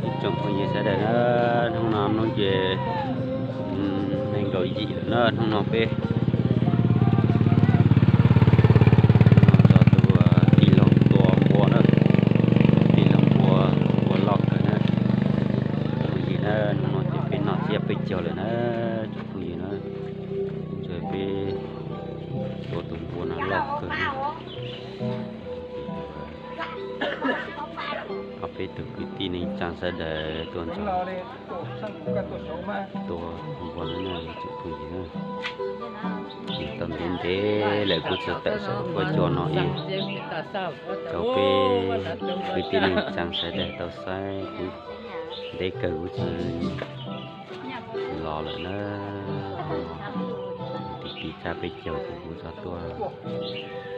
Ib tsoom phooj ywg sawv daws na, hnub no hnub ces nees nkaum yim lawm na, hnub no peb tau tus tij laug tua npua na, tij laug tua npua loj kawg na. Phooj ywg na, hnub no ces peb noj tsiab peb caug lawm na, tsoom phooj ywg na, peb tua tus npua no loj kawg. Ob peb tug kwv tij neej tsaa sawv daws tuaj nrog tua npua na, tsoom phooj ywg. Tau ntev ntev lawm kuv tsis tawm saum huab cua no ib, rau peb kwv tij neej tsaa sawv daws tau saib kuv ntev kawg kuv tsis los lawm na. Tiv tiv tsab peb caug ces kuv tso tuaj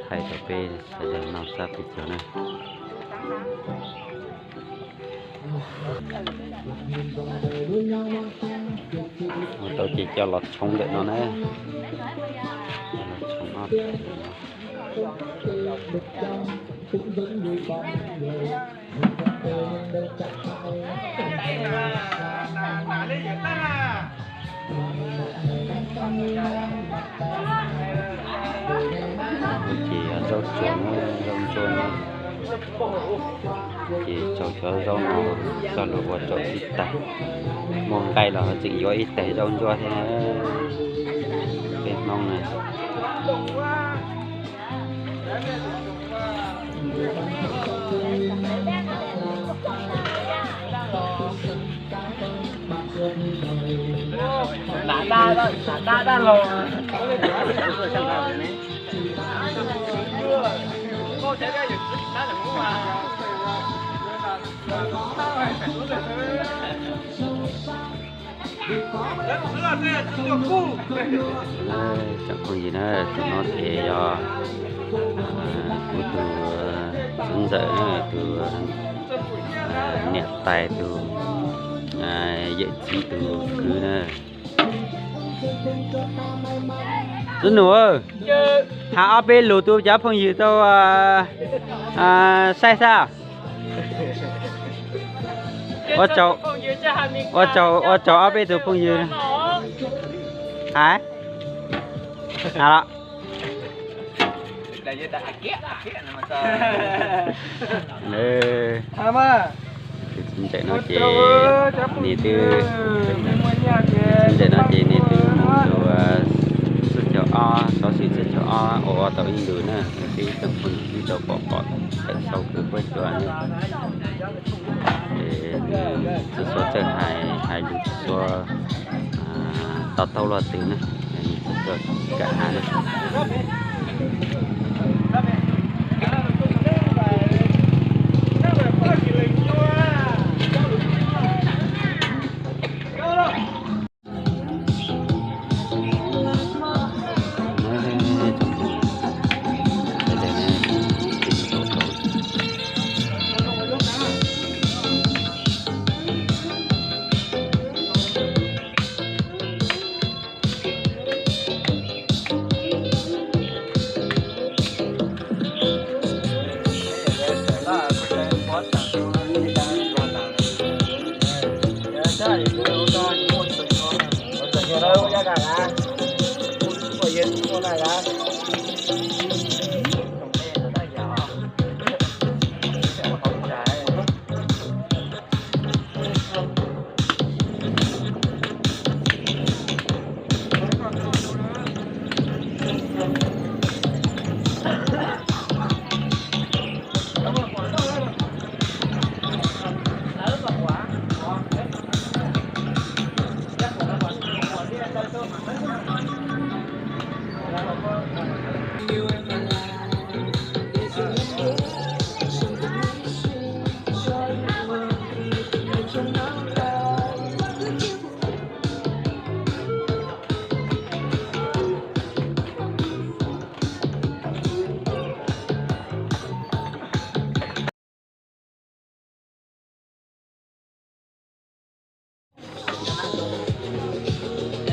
thaij rau peb sawv daws noj tsab peb caug na. Ua tau ces coj los tshoob ntawm no na. Los tshoob ob peb no. Ces zaub tsuas na, zaub ntsuab na. Ces tsaug cov zaub no coj los ua rau ib tag. Muaj nqaij los ho tseem yuav ib tag zaub ntsuab thiab na. Peb Hmoob na. Tsoom phooj ywg na, tus no ces yog kuv tus txiv ntxawm na, tus niam tais tus yawm txiv tus kwv na. Xib nus, has ob peb lus tu cov phooj ywg tau saib xwb. Ua tsaug, ua tsaug ob peb tug phooj ywg. Hais, hais los. Tus txiv ntxawm no ces nws twb, tus txiv ntxawm no ces nws twb mus rau xwb caug ob, xov xwm xwb caug ob ua ua tau ib ntus na, peb tsoom phooj ywg twb tau pom pom tawm sau kawg puab cua na. Tsis txhob txawj hais, hais lus tsis txhob to taub luaj twg na, tsis txhob kam hais na.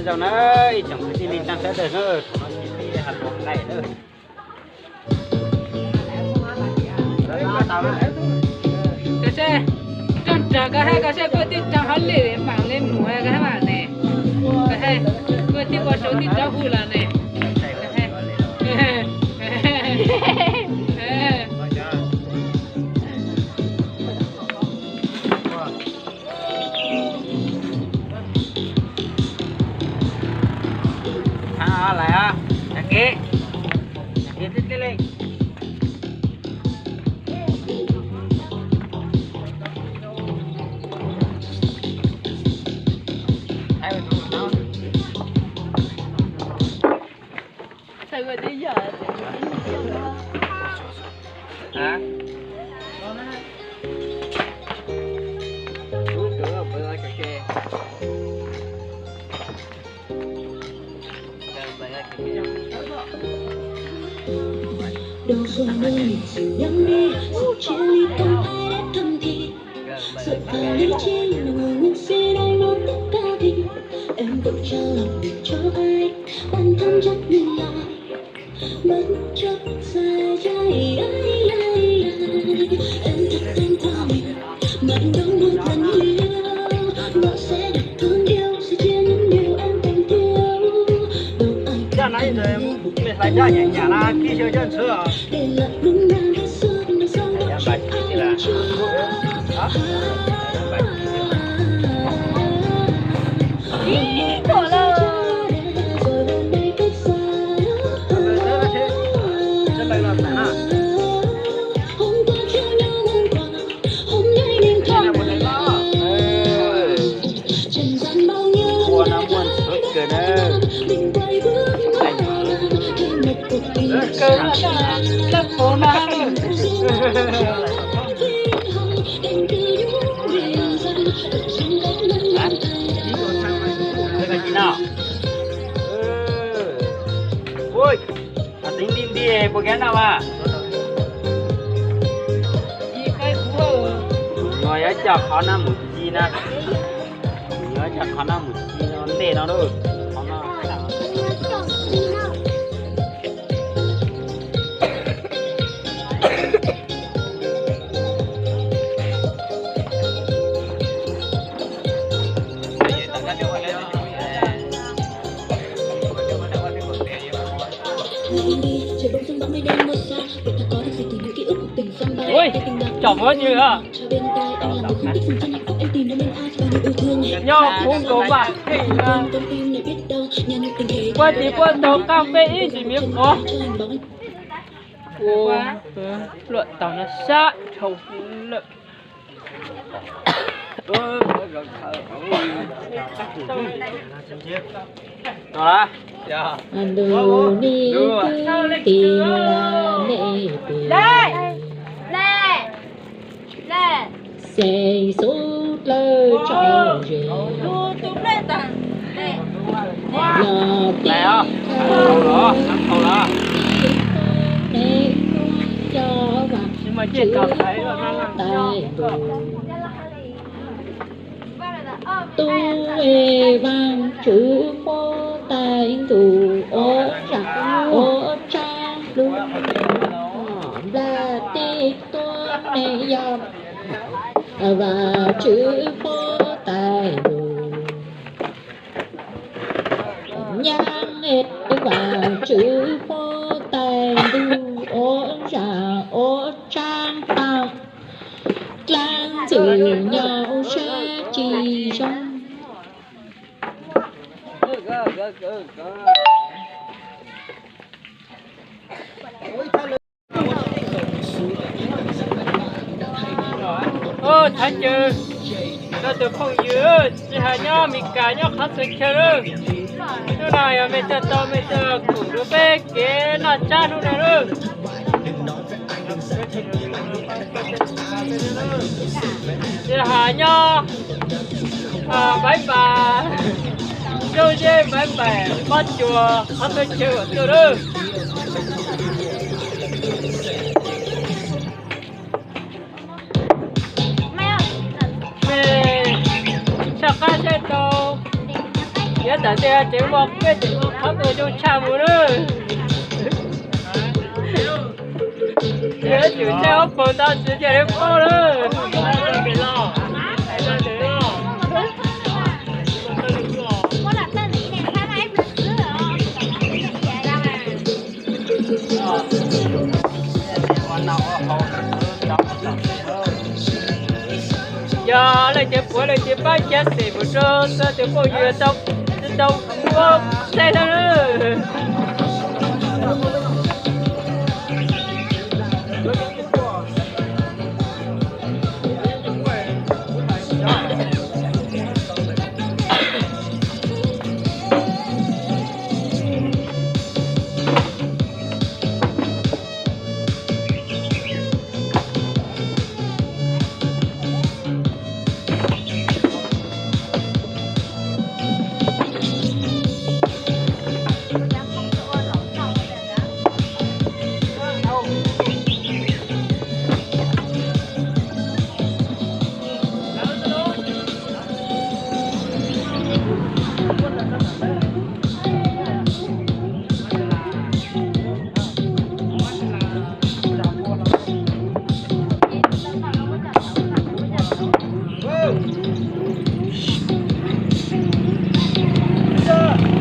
Nyob zoo na, ib tsoom kwv tij neej tsaa sawv daws na, thaum no ces peb yuav los nqaij na. Tsam koj hais koj saib koj twb tso hauv lwm mam li mus koj hais mas ne. Koj hais koj twb ua sau twb rov hu los ne. Lais, kev kev tib tib li. Đâu rồi đây, sự nhắm đi, sự chia ly không ai để thầm thì. Dựa vào lý trí, ngu ngốc suy đoán muốn tất cả vì em vội trả lòng được cho ai, bản thân chắc đừng lo. Bất chấp sai trái, ai, ai, ai. Em thật quen qua mình, mà anh đâu một lần hiểu. Nó sẽ được thương yêu, sẽ chia những điều em còn thiếu. Đâu ai Coj no ib ntawd mus me hlais coj nyam nyam na kib xyaw coj ntxhw os. Để lại đúng là vết xước, nó sâu đậm trong ai chưa. Ua no muaj ntxhov kawg na. Kawg na, laj puv na. Ua, txiv nti nti puas kev noj mas. Nws yuav coj qhov no mus ci na. Nws yuav coj qhov no mus ci no ntej no lauj. Qhov no. Ui, chom muab nws os. Nyob hauv nkaus mas keej na. Puag tim puag tau qaj peb ib ntsis miv qhov. Ua, luam tau no sab dhau lawm. Ntuj ni kwv tij nej pem, xeev xub dlawb tso ze, los tij ne, cov vam tswv pov tais ntuj. Tub es vam tswv pov tais ntuj, ua zam ua tsav lub nplaj teb tuaj ne yog vam tswv pov tais ntuj. Nyab es vam tswv pov tais ntuj, ua zam ua tsav tau dlaab ntxwg nyob sab tsis zoo. Thov caw rau tus phooj ywg tsis hais nyob Mes Kas nyob qhov twg chaw lawm, hnub no yog mej coj tau mej coj koom rau peb kev noj tsab hnub no lawm. Tsis hais nyob Npaiv Npas, Nrooj Zeb, Npaiv Npas, Pob Tsuas, qhov twg chaw tuaj lawm. Mej tshaj qab saib tau, yav tas tes tseem muaj peb tseem muaj qhov twg zoo tshaj mus lawm. Yog tsum saib ob pawg ntawd tsis cia li paub lawm. Ces puav leej ces pab cab xes mus rau txog tias phooj ywg tau, tau ua txaij tau.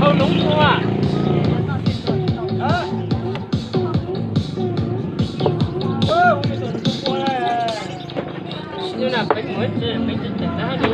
Hauv lub ua. Hnub no peb mus peb tseem tab li.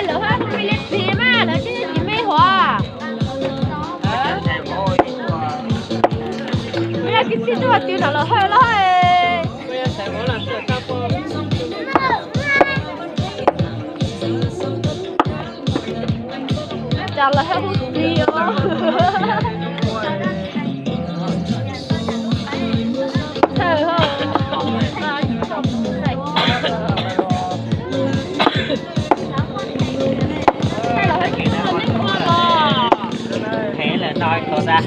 Lawv haj hu me li plig mas lawv tsis tsis me hov. Yog kis txij tuaj twg no los haj los. Cas lawv haj hu plig os. Heev lawm no kho ta.